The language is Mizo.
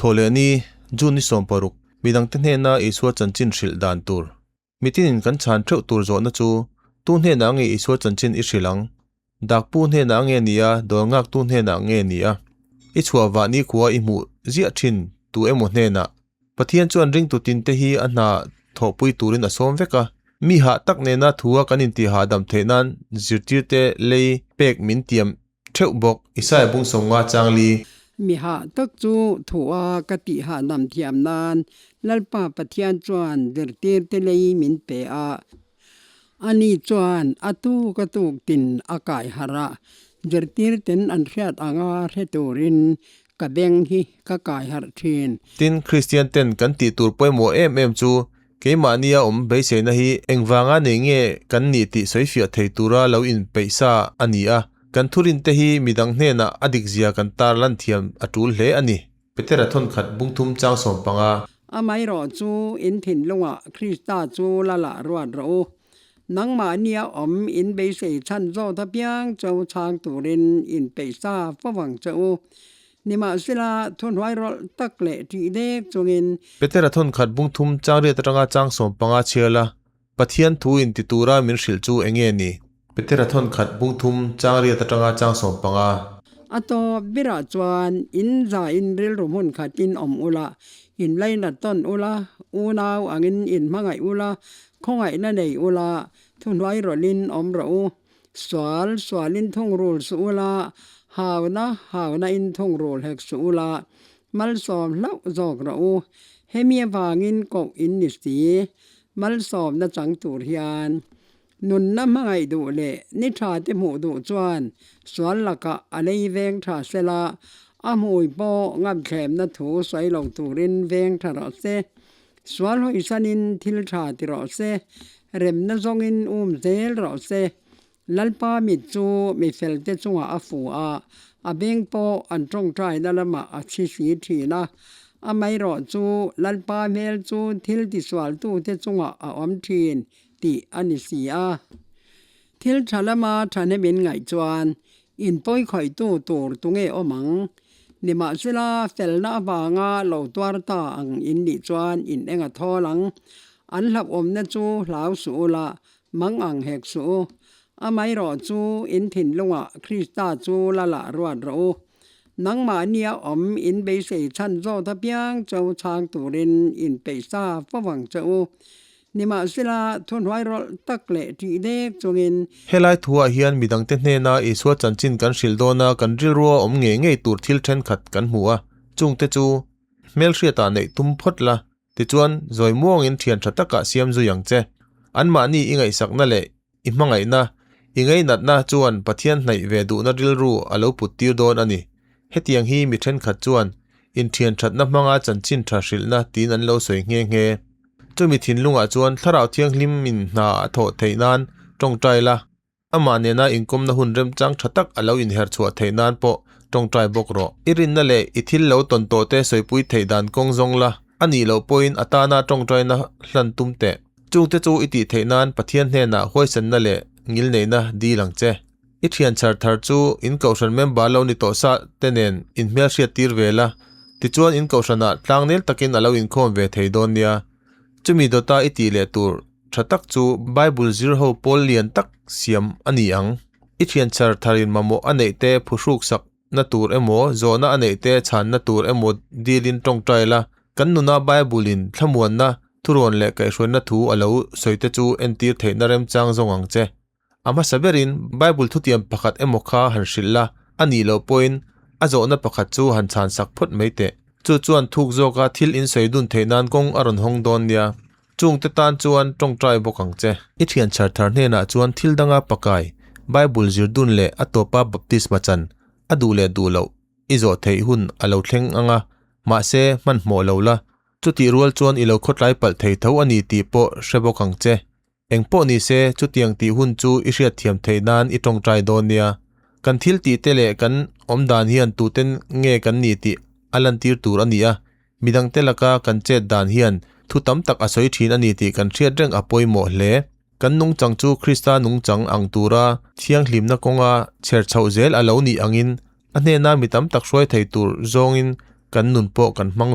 Thawhlehni, June ni 16, midangte hnena Isua chanchin hrilh dan tur. Mitinin kan chhan theuh tur zawhna chu, Tu hnenah nge Isua chanchin i hrilh ang? Dakpu hnenah nge ni a, dawr nghaktu hnenah nge ni a? I chhuah vah nikhua i hmuh ziah thin tu emaw hnenah? Pathian chuan ringtu tinte hi a hna thawhpui turin a sawm vek a. Mi hah tak nena thua kan intihhahdam theih nan zirtirte lei pek min tiam theuh bawk. Isaiah bung sawmnga chang li. Mi hah tak chu thua ka tihhahdam thiam nan Lalpa Pathian chuan zirtirte lei min pe a. Ani chuan a tuk a tuk tin a kai harh a, zirtirten an hriat anga hre turin Ka beng hi ka kai harh thin. Tin, Kristian ten kan tih tur pawimawh em em chu keimahnia awm beiseina hi engvanga nei nge kan nih tih sawifiah thei tura lo inpeih sa a ni a, kan thurinte hi midang hnenah a dikzia kan tar lan thiam a tul hle a ni. Petera thawnkhat bungthum chang 15. Amaherawh chu in thinlungah Krista chu la lah ruat rawh u. Nangmahnia awm in beisei chhan zawt apiang cho chhang turin in peih sa fo vang che u. Nimahsela, thuhnuai rawlh tak leh ṭih dek chungin. Petera thawnkhat bungthum changriat atanga chang 15 chhiar la, Pathian thu in ti tura min hrilh chu eng nge ni? Petera thawnkhat bungthum changriat atanga chang 15. A tawp berah chuan in za in rilru hmun khatin awm ula, in lainat tawn ula, unau angin in hmangaih ula, Khawngaihna nei ula, thuhnuai rawlhin awm rawh u. Sual, sualin thungrul suh ula, hauna, hauna in thungrul hek suh ula, malsawm hlauh zawk rawh u. Hemi avangin koh in ni si, malsawmna chang tur hian. Nunna hmangaih duh leh ni tha te hmuh duh chuan sual lakah a lei veng tha sela, a hmui pawh ngamthlemna thu sawi lo turin veng tha rawh se. Sual hawisanin thil tha ti rawh se, remna zawngin um zel rawh se. Lalpa mit chu mi felte chungah a fu a, a beng pawh an tawngtaina lamah a chhi si thin a. Amaherawh chu Lalpa hmel chu thil tisualtute chungah a awm thin tih a ni si a. Thil tha lama thahnemin ngaih chuan inpawikhawihtu tur tunge awm ang? Nimahsela, felna avanga lo tuar ta ang in nih chuan in eng a thawl ang. An hlauhawmna chu hlau suh ula, mang ang hek suh u. Amaherawh chu in thinlungah Krista chu la lah ruat rawh u. Nangmahnia awm in beisei chhan zawt apiang cho chhang turin inpeih sa fo vang che u. Nimahsela, thuhnuai rawlh tak leh ṭih dek chungin. Helai thuah hian midangte hnena Isua chanchin kan hrilh dawna kan rilrua awm ngei ngei tur thil ṭhenkhat kan hmu a, chungte chu hmelhriatah neih tum phawt la, tichuan zawi muangin ṭhian ṭha takah siam zui ang che. Anmahni i ngaihsakna leh i hmangaihna, i ngainatna chuan Pathian hnaih ve duhna rilru a lo put tir dawn a ni. Hetiang hi mi ṭhenkhat chuan inṭhian ṭhatna hmanga chanchin ṭha hrilhna tiin an lo sawi nghe nghe. Chumi thinlungah chuan Thlarau Thianghlimin hna a thawh theih nan ṭawngṭai la, amah nena inkawmna hun remchang ṭha tak a lo inher chhuah theih nan pawh ṭawngṭai bawk rawh. I rinna leh i thil lo tawn tawhte sawipui theih dan kawng zawng la, a nih loh pawhin a tana ṭawngṭaina hlan tum teh. Chungte chu i tih theih nan Pathian hnenah huaisanna leh ngilneihna dil ang che. I thian chhar thar chu in kohhran member lo ni tawh sa te nen in hmelhriat tir ve la, tichuan in kohhranah tlangnel takin a lo inkhawm ve thei dawn nia. Chumi dawta i tih leh tur tha tak chu Bible zir ho pawl lian tak siam a ni ang. I thian chhar tharin mamawh a neih te phuhruk sak na tur emaw, zawhna a neih te chhanna tur emaw dilin tawngtai la, kan nuna Bible in thlamuanna thurawn leh kaihhruaina thu a lo sawi te chu entir theihna remchang zawng ang che. A hmasa berin Bible thutiam pakhat emaw kha han hrilh la, a nih loh pawhin a zawhna pakhat chu han chhan sak phawt mai teh. Chu chuan thuk zawka thil insawi dun theih nan kawng a rawn hawng dawn nia. Chungte tan chuan tawngtai bawk ang che. I thian chhar thar hnenah chuan thil danga pakai, Bible zir dun leh a tawpa baptisma chan a duh leh duh loh i zawh theih hun a lo thleng ang a, mahse hmanhmawh lo la. Chutih rual chuan i lo khawtlai palh thei tho a ni tih pawh hre bawk ang che. Engpawh ni se, chutiang tih hun chu i hriatthiam theih nan i tawngtai dawn nia. Kan thil tih te leh kan awm dan hian tuten nge kan ni tih a lantir tur a ni a, midangte laka kan chet dan hian thu tam tak a sawi thin a ni tih kan hriat reng a pawimawh hle. Kan nungchang chu Krista nungchang ang tura thianghlimna kawnga chher chhoh zel a lo nih angin a hnena mi tam tak hruai thei tur zawngin kan nun pawh kan hmang.